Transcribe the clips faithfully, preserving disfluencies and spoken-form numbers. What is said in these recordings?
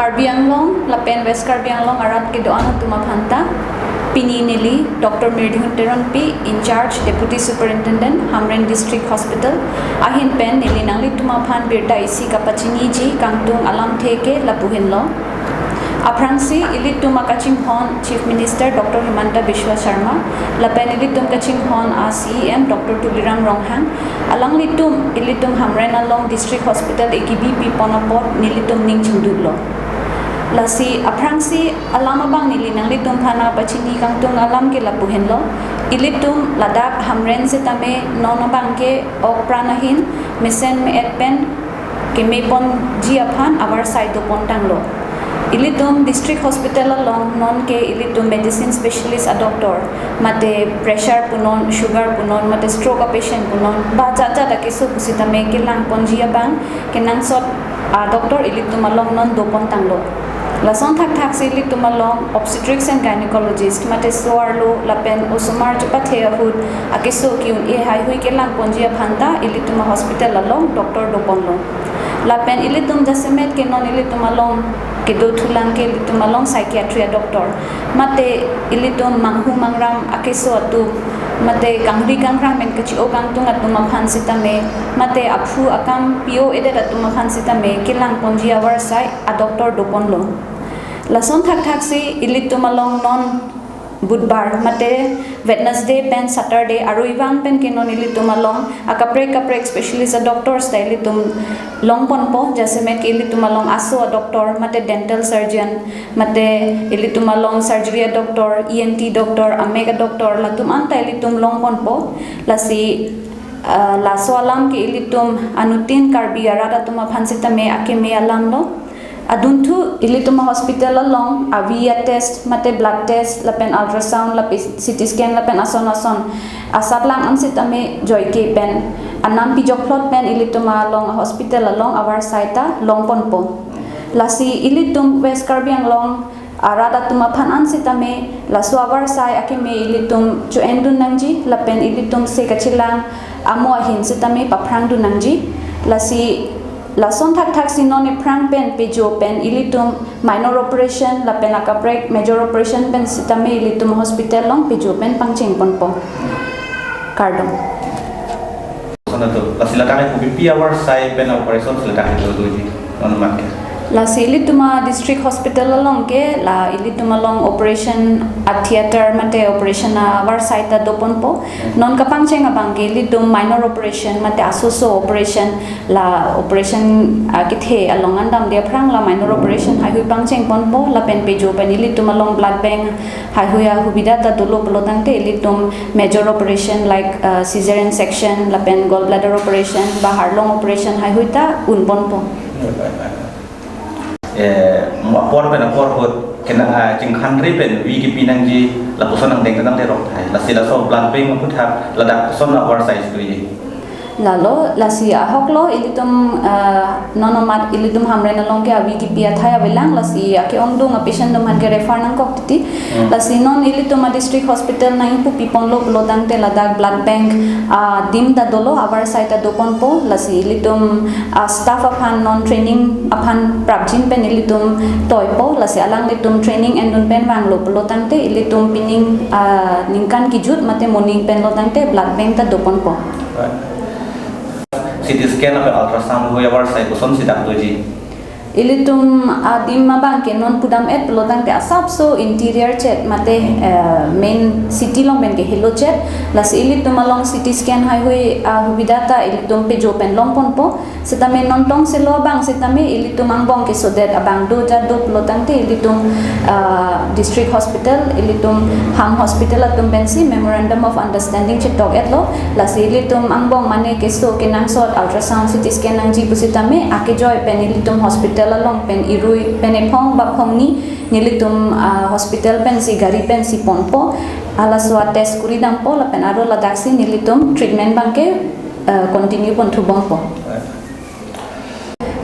Karbi Anglong lapen West Karbi Anglong arat kedo-an atum aphanta, pini neli Doctor Mirdihun Teronpi, in charge Deputy Superintendent, Hamren District Hospital, ahin pen neli nanglitum aphan birta isi kapachiniji kangtung alamthe ke lapu henlo. Aphrangsi ilitum akachinghon Chief Minister Doctor Himanta Biswa Sarma lapen ilitum kachinghon a C E M Doctor Tuliram Ronghang, alanglitum ilitum Hamren along District Hospital ekibi pipon apot nelitum ning chingdutlo. Lasi aphrangsi alam abang neli nanglitum aphanta pachini kangtung alam ke lapu henlo. Ilitum ladak Hamren sitame non abang ke ok pran ahin mesen me-et pen kemeponji aphan avarsai dopontanglo. Ilitum District Hospital along non ke ilitum medicine specialist a doctor, mate pressure punon, sugar punon, mate stroke a patient punon, ba jat jat akeso pusitame kelangponji abang kenangsot a doctor ilitum along non dopontanglo. Lason thakthaksi ilitum along obstetrics and gynecologist, mate so-arlo lapen osomar chepathe ahut akeso ke-un-e haihui kelangponji aphanta ilitum a hospital along doctor doponlo. Lapen ilitum jasemet ke non ilitum along kedo thulang ke ilitum along psychiatry a doctor, mate ilitum manghu mangram akeso atum, mate kangri kangrang pen kachi-o kangtung atum aphan sitame, mate aphu akam pi-o-edet atum aphan sitame kelangponji avarsai a doctor doponlo. Lason thakthaksi ilitum along non Budbar, mate Wednesday pen Saturday arui vang pen ke non ilitum along akaprek kaprek specialist a doctors ta ilitum longponpo, jasemet ke ilitum along aso a doctor, mate dental surgeon, mate ilitum along surgery a doctor, E N T doctor, amek a doctor, latum anta ilitum longponpo. Lasi, ah, laso alam ke ilitum anuttin Karbi arat atum aphan sitame akeme alamlo. Adunthu ilitum a hospital along avi a test, mate blood test lapen ultrasound lapen C T scan lapen ason ason asatlang an sitame joike pen anam pijokphlot pen ilitum along a hospital along avarsai ta longponpo. Lasi ilitum West Karbi Anglong arat atum aphan an sitame laso avarsai akeme ilitum cho-endun nangji lapen ilitum se kachelang amo ahin sitame paphrangdun nangji. Lasi lason thakthaksi non ephrang pen pejo pen ilitum minor operation lapen akaprek major operation pen sitame ilitum hospital along pejo pen pangchengponpo. Kardom. Sana tu, lasi ladak ke kopi pi avarsai pen operation si ladak ke doji, non mat ke. Lasi ilitum a district hospital along ke, la ilitum along operation a theater mate operation avarsai ta doponpo. Non kapangcheng abang ke ilitum minor operation mate asoso operation, la operation akethe along an damde aphrang la minor operation haihui pangchengponpo, lapen pejo pen ilitum along blood bank haihui ahubidha ta dolo pulo tangte ilitum major operation like, uh, caesarean section lapen gallbladder operation ba harlong operation haihui ta unponpo. Eh, mo apor pen apor ahut kena, ah, chingkhanri pen vi kipi nangji lapuson angdeng tenang lerok thai. Lasi laso blood bank aphuthak ladak son avarsai si doji. Lalo, lasi ahoklo ilitum, ah, non amat ilitum Hamren along ke avi kipi athai avelang, lasi ake-ongdung a patient atum aphan ke refer nangkok titi. Hmm. Lasi non ilitum a district hospital nangpu piponlo pulo tangte ladak blood bank, ah, adim ta dolo, avarsai ta doponpo, lasi ilitum, ah, staff aphan non training aphan prapjin pen ilitum toipo, lasi alanglitum training endun pen vanglo pulo tangte ilitum pining, ah, ningkan kejut mate moning penlo tangte blood bank ta doponpo. Right. C T scan lapen ultrasound hui avarsai kosonsi dak doji? Ilitum adim abang ke non pudam-et pulo tangte asapso interior chet mate, eh, main city along pen ke helo chet. Lasi ilitum along C T scan haihui ahubidha ta ilitum pejo pen longponpo. Sitame non tongselo abang sitame ilitum angbong kesodet abang do jat do pulo tangte ilitum, ah, district hospital, ilitum Ham hospital atum pensi memorandum of understanding chetok-etlo. Lasi ilitum angbong mane keso kenangsot ultrasound, C T scan nangji pusitame akejoi pen ilitum hospital along pen irui pen ephong ba phongni nelitum, ah, hospital pensi gari pensi ponpo. Halaso a test kuri dampo lapen aro ladaksi nelitum treatment abang ke, ah, continue ponthu bompo.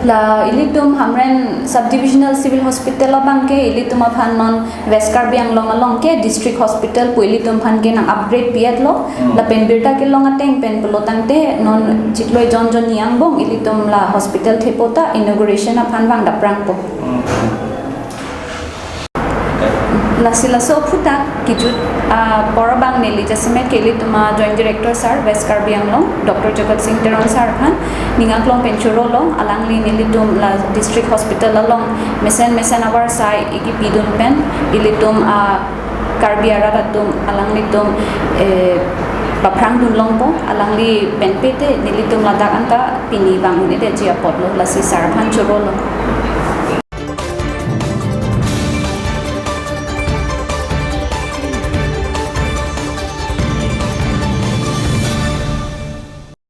La ilitum Hamren Subdivisional Civil Hospital abang ke ilitum aphan non West Karbi Anglong along ke district hospital pu ilitum aphan ke nang upgrade pi-etlo. Hmm. Lapen birta kelong ateng pen pulo tangte non chiklo jon jonni angbong ilitum la hospital thepo ta inauguration aphan vang daprangpo. Hmm. Lasi laso aphuthak kejut apor abang neli jasemet ke ilitum a Joint Director Sir, West Karbi Anglong, Doctor Jagat Singh Teron Sir aphan ning aklong pen chorolo. Alangli nelitum la District Hospital along mesen mesen avarsai ikipidun pen ilitum a Karbi arat atum alanglitum eh, paphrangdun longpo. Alangli penpe te nelitum ladak anke pini vang un-edetji apotlo, lasi sir aphan chorolo.